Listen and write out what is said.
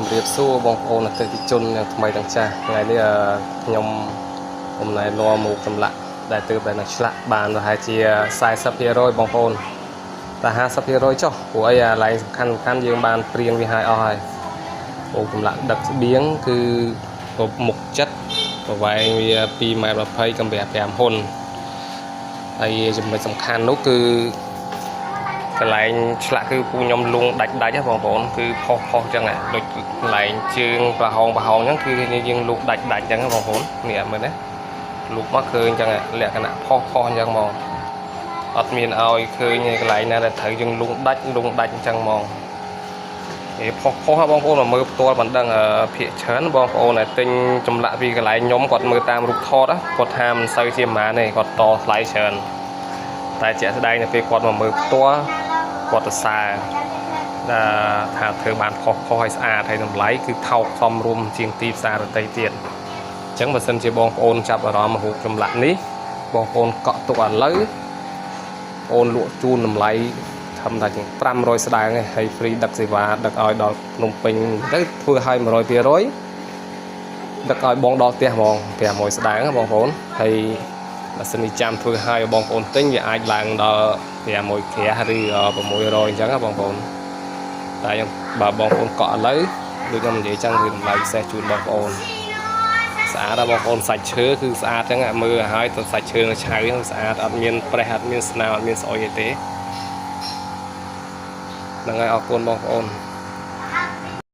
ជំរាបសួរបងប្អូនអតិថិជនទាំងថ្មីទាំងចាស់ថ្ងៃនេះអឺខ្ញុំខ្ញុំណែនាំរូបចម្លាក់ដែលទើបតែនឹងឆ្លាក់បានប្រហែលជា40%បងប្អូនតែ50%ចុះព្រោះអីអាឡែងសំខាន់សំខាន់យើងបានព្រៀងវាឲ្យអស់ហើយរូបចម្លាក់ដឹកស្បៀងគឺមុខចិត្តប្រវែងវា2ម៉ែត្រ20កម្រាស់5ហ៊ុនហើយចំណុចសំខាន់នោះគឺ កន្លែងឆ្លាក់គឺពូខ្ញុំលងដាច់ដាច់ហ៎បងប្អូនគឺផុសផុសចឹងហ៎ដូចកន្លែងជើងប្រហោងប្រហោងចឹងគឺយើងលូកដាច់ដាច់ចឹងហ៎បងប្អូននេះមើលណាលូកមកឃើញចឹងហ៎លក្ខណៈផុសផុសចឹងហ្មងអត់មានឲ្យឃើញកន្លែងណាដែលត្រូវយើងលងដាច់លងដាច់ចឹងហ្មងឯផុសផុសហ៎បងប្អូនមកមើលផ្ទាល់មិនដឹងភាកច្រើនបងប្អូនដែលទិញចម្លាក់ពីកន្លែងខ្ញុំគាត់មើលតាមរូបថតគាត់ថាមិនសូវជាប៉ុន្មានទេគាត់តថ្លៃច្រើនតែជាក់ស្ដែងនៅពេលគាត់មកមើលផ្ទាល់ គាត់ទៅសើដែលថាធ្វើបានផុសផុសឲ្យស្អាតហើយតម្លៃគឺថោកសមរម្យជាងទីផ្សារដទៃទៀតអញ្ចឹងបើសិនជាបងប្អូនចាប់អារម្មណ៍រូបចម្លាក់នេះបងប្អូនកក់ទុកឥឡូវអូនលក់ជូនតម្លៃធម្មតាជាង500ស្ដើងឯងហើយ free ដឹកសេវាដឹកឲ្យដល់ភ្នំពេញទៅធ្វើឲ្យ100%ដឹកឲ្យបងដល់ផ្ទះហ្មង500ស្ដើងណាបងប្អូនហើយបើសិនជាចាំធ្វើឲ្យបងប្អូនទិញវាអាចឡើងដល់500ក្រាស់ឬ600អញ្ចឹងណាបងប្អូនតែខ្ញុំបើបងប្អូនកក់ឥឡូវដូចខ្ញុំនិយាយចឹងគឺតម្លៃពិសេសជូនបងប្អូនស្អាតណាស់បងប្អូនសាច់ឈើគឺស្អាតចឹងមើលឲ្យទៅសាច់ឈើនៅឆៅហ្នឹងស្អាតអត់មានប្រេះអត់មានស្នាមអត់មានស្អុយអីទេហ្នឹងហើយអរគុណបងប្អូន។